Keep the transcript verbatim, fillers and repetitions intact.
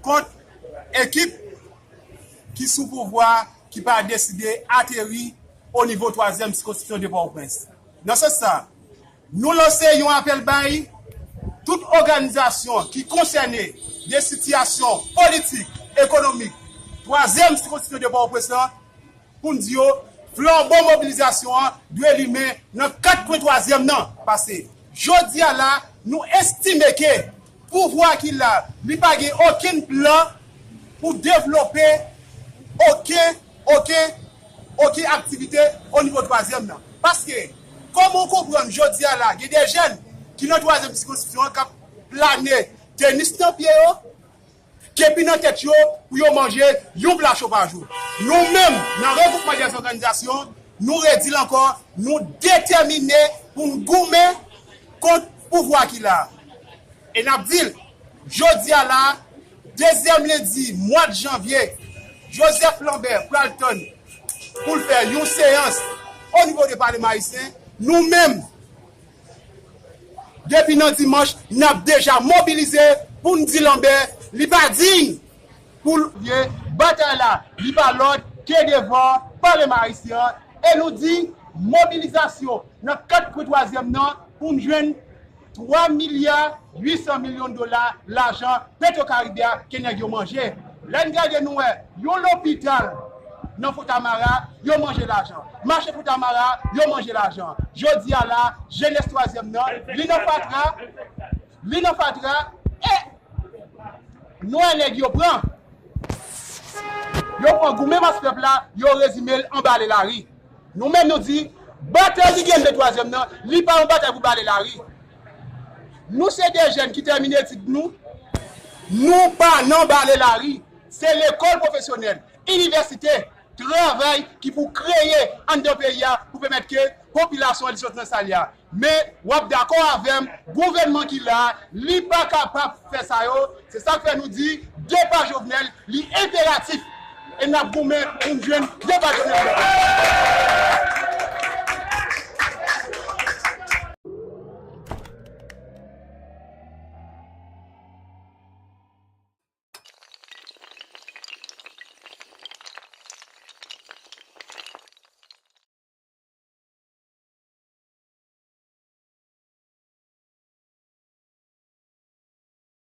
kont ekip ki sou pouvwa ki pa deside ateri o nivo twazyèm sikonskripsyon de Pòtoprens. Nan sans sa, nou lanse yon apèl bay tout òganizasyon ki konsène de sitiyasyon politik, ekonomik, twazyèm sikonskripsyon de Pòtoprens lan, pou n di yo, flanbo mobilizasyon an dwe limen nan kat kwen twazyèm nan. Paske jodi a la, nou estime ke pouvwa ki la, li pa gen okenn plan pou devlope okenn, okenn, okenn aktivite o nivo twazyèm nan. Paske, kòman w konprann jodi a la, gen de jèn ki nan twazyèm sikonskripsyon an k ap plane tenis nan pye yo, kepi nan tèt yo pou yo manje yon pla cho pa jou. Nou menm, nan regroupman dè òganizasyon, nou redi l ankò, nou detèmine pou n goumen kont pouvwa ki la. E n ap di l, jodi a la, dezyèm lendi mwa d janvye, Joseph Lambert pral tann pou l fè yon seyans o nivo de Paleman Ayisyen. Nou menm, depi nan dimanch, n ap deja mobilize pou n di Lambert li pa diy pou l ye batay la, li pa lòt ke devan Paleman Ayisyen an. E nou di mobilizasyon nan kat kwen twazyèm nan pou n jwenn twa milya uit san milyon dola lajan Petro Caribe a ke nèg yo manje. Lè n gade, nou wè yon lopital nan Fontamara, yo manje lajan. Mache Fontamara, yo manje lajan. Jodi a la, jenès twazyèm nan, li nan fatra, li nan fatra, e nou wè nèg yo pran. Yo pran goumen mas pèp la, yo rezime l an bale lari. Nou menm nou di, batay ki gen de twazyèm nan, li pa yon batay pou bale lari. Nou se de jèn ki tèmine etid nou, nou pa nan bale lari. Se lekòl pwofesyonèl, inivèsite, travay ki pou kreye anndan peyi a pou pèmèt ke popilasyon an li soti nan sa l ye a. Men, w ap dakò avè m, gouvènman ki la a, li pa kapab fè sa yo. Se sa k fè nou di, depa Jovenel, li enperatif. E n ap goumen pou n jwenn depa Jovenel.